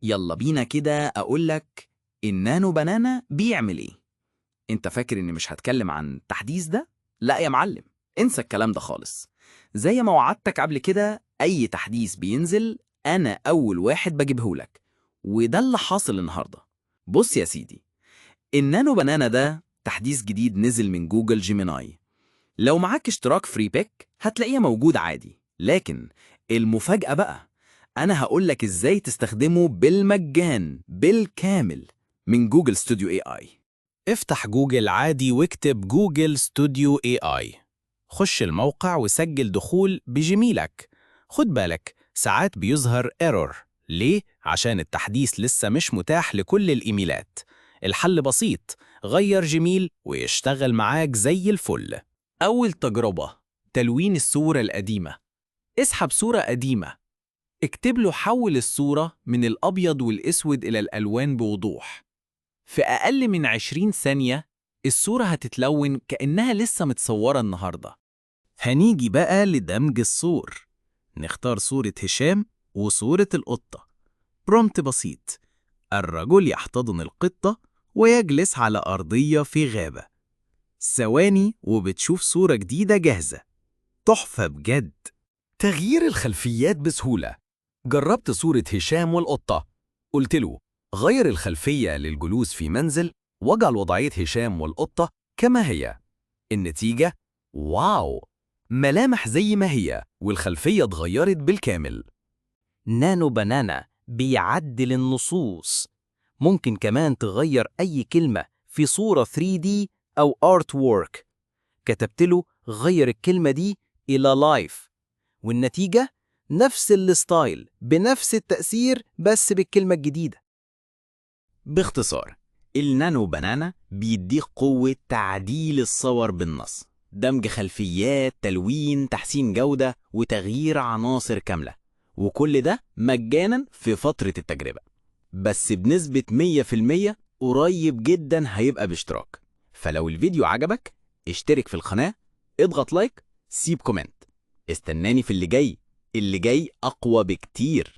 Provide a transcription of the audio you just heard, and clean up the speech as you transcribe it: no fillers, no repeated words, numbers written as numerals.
يلا بينا كده أقولك ال Nano Banana بيعمل إيه. أنت فاكر إني مش هتكلم عن التحديث ده؟ لا يا معلم، انسى الكلام ده خالص. زي ما وعدتك قبل كده، أي تحديث بينزل أنا أول واحد بجيبهولك، وده اللي حاصل النهاردة. بص يا سيدي، ال Nano Banana ده تحديث جديد نزل من Google Gemini. لو معاك اشتراك Freepik هتلاقيه موجود عادي، لكن المفاجأة بقى أنا هقولك إزاي تستخدمه بالمجان بالكامل من Google Studio AI. افتح جوجل عادي واكتب Google Studio AI. خش الموقع وسجل دخول بجيميلك. خد بالك، ساعات بيظهر error. ليه؟ عشان التحديث لسه مش متاح لكل الإيميلات. الحل بسيط، غير جيميل ويشتغل معاك زي الفل. أول تجربة، تلوين الصورة القديمة. اسحب صورة قديمة، اكتب له حول الصورة من الأبيض والأسود إلى الألوان بوضوح. في أقل من 20 ثانية الصورة هتتلون كأنها لسه متصورة النهاردة. هنيجي بقى لدمج الصور. نختار صورة هشام وصورة القطة. prompt بسيط: الرجل يحتضن القطة ويجلس على أرضية في غابة. ثواني وبتشوف صورة جديدة جاهزة. تحفة بجد. تغيير الخلفيات بسهولة. جربت صورة هشام والقطة، قلت له غير الخلفية للجلوس في منزل واجعل وضعية هشام والقطة كما هي. النتيجة wow، ملامح زي ما هي والخلفية اتغيرت بالكامل. Nano Banana بيعدل النصوص. ممكن كمان تغير أي كلمة في صورة 3D أو artwork. كتبت له غير الكلمة دي إلى life، والنتيجة نفس ال style بنفس التأثير بس بالكلمة الجديدة. باختصار، ال Nano Banana بيديك قوة تعديل الصور بالنص، دمج خلفيات، تلوين، تحسين جودة، وتغيير عناصر كاملة، وكل ده مجانا في فترة التجربة. بس بنسبة 100% قريب جدا هيبقى باشتراك. فلو الفيديو عجبك اشترك في القناة، اضغط like، سيب comment. استناني في اللي جاي، اللي جاي أقوى بكتير.